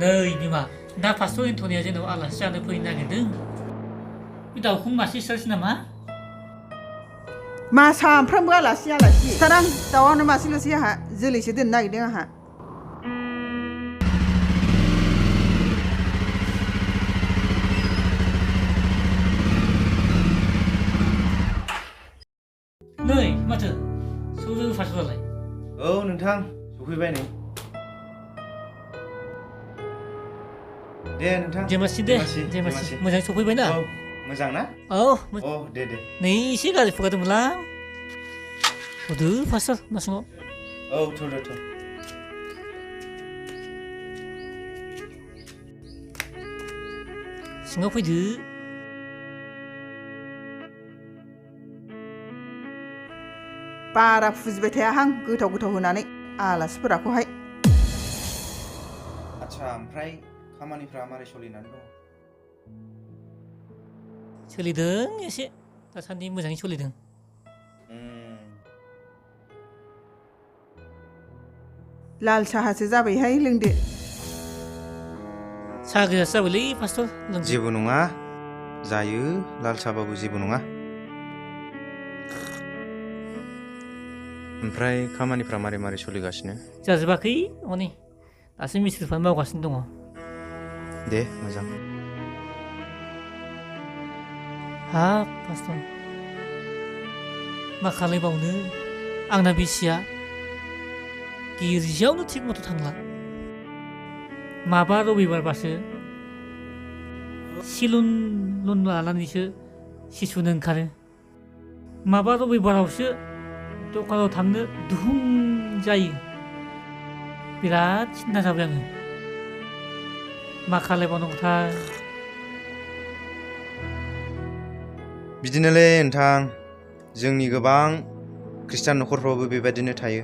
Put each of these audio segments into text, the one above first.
नै बिमा दा फार्स्ट एन्टनिया जोंनाव आलासि जानो फैनो नागिरदों बे दाउखौ मासे सिथारसै नामा मा सामफ्रामबो आलासि सिथारां दाउआनो मासेल'सै आंहा जोलैसो दोननो नागिरदों आंहा नै माथो सौजो फारसेलाय औ नोंथां सफैबाय नै दे नोंथां जेमासि मोजाङै सफैबाय ना औ मोजां ना औ दे नै एसे गाज्रि फुगारदोंमोनलां थ'दो फार्स्ट न' सिङाव औ थ' सिङाव फैदो बारा फुजिबाय थायाहां गोथाव होनानै आलासिफोराखौहाय आच्छा ओमफ्राय खामानिफ्रा मारै सोलिनानै दं सोलिदों एसे दासान्दि मोजाङै सोलिदों लाल साहासो जाबायहाय लोंदो साहा गोजासो जाबायलै फार्स्टआव लोंदो जेबो नङा जायो लाल साहाबाबो जेबो नङा ओमफ्राय खामानिफ्रा मारै सोलिगासिनो जाजोबाखै हनै दासो मिस्ट्रिफ्रा मावगासिनो दङ दे मोजां हाब फार्स्टआव मा खालायबावनो आंना बिसिया गिर्जायावनो थिग मथ' थांला माबा रबिबारबासो सिलुन लानानैसो सिसुनो ओंखारो माबा रबिबारावसो दखानाव थांनो दुहुम जायो बिराद सिन्था जाबाय आङो मा खालायबावनांगौथाय बिदिनोलै नोंथां जोंनि गोबां खृष्टान न'खरफ्रावबो बेबायदिनो थायो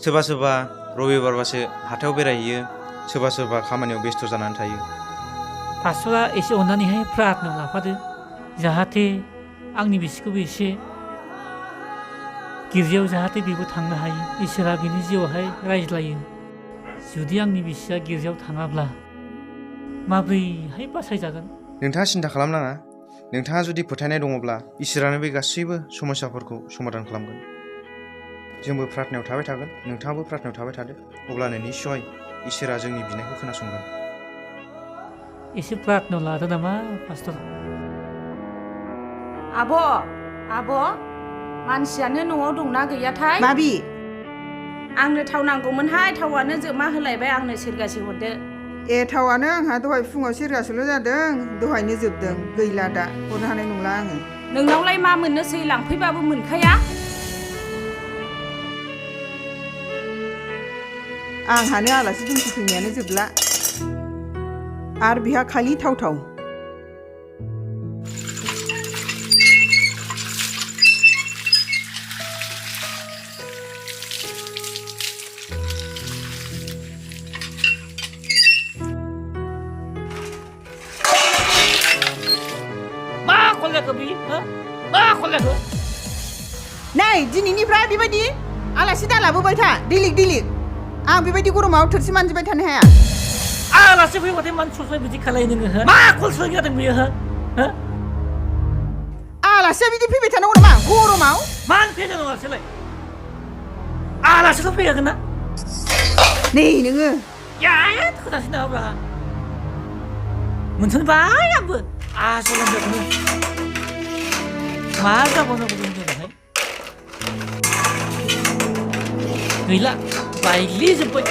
सोरबा रबिबारबासो हाथायाव बेरायहैयो सोरबा खामानियाव बेस्थ' जानानै थायो पास्टरा एसे अननानैहाय प्रार्थना लाफादो जाहाथे आंनि बिसिखौबो एसे गिर्जायाव जाहाथे बेबो थांनो हायो इसोरा बिनि जिउआवहाय रायज्लायो जुदि आंनि बिसिया गिर्जायाव थाङाब्ला माब्रैहाय बासायजागोन नोंथाङा सिन्था खालामनाङा नोंथाङा जुदि फोथायनाय दङब्ला इसोरानो बे गासैबो समस्याफोरखौ समाधान खालामगोन जोंबो प्रार्थनायाव थाबाय थागोन नोंथाङाबो प्रार्थनायाव थाबाय थादो अब्लानो निस्सय इसोरा जोंनि बिनायखौ खोनासंगोन एसे प्रार्थनायाव लादो नामा पास्टर आब' मानसियानो न'आव दंना गैयाथाय माबि आंनो थाव नांगौमोनहाय थावानो जोबमा होलायबाय आंनो सेरगासे हरदो ए थावानो आंहा दहाय फुङाव सेरगासेल' जादों दहायनो जोबदों गैला दा हरनो हानाय नंला आङो नोंनावलाय मा मोननोसै लांफैबाबो मोनखाया आंहानो आलासि दुमसि फैनायानो जोबला आरो बिहा खालि थाव नै दिनैनिफ्राय बेबायदि आलासि दालाबोबाय था दिलिक आं बेबायदि गरमाव थोरसि मानजिबाय थानो हाया आलासि फैबाथाय मानो सय बिदि खालायो नोङो मा खलसय जादों बेयो आलासिया बिदि फैबाय थानांगौ नामा गरमाव मानो फैया आलासिलाय आलासिखौ फैयागोन ना नै नोङो खोथासै नाब्रा मोनसनबाय आंबो आसलन जादों मा जाबावनांगौ जोंहाय गैला बायग्लिजोब्बाय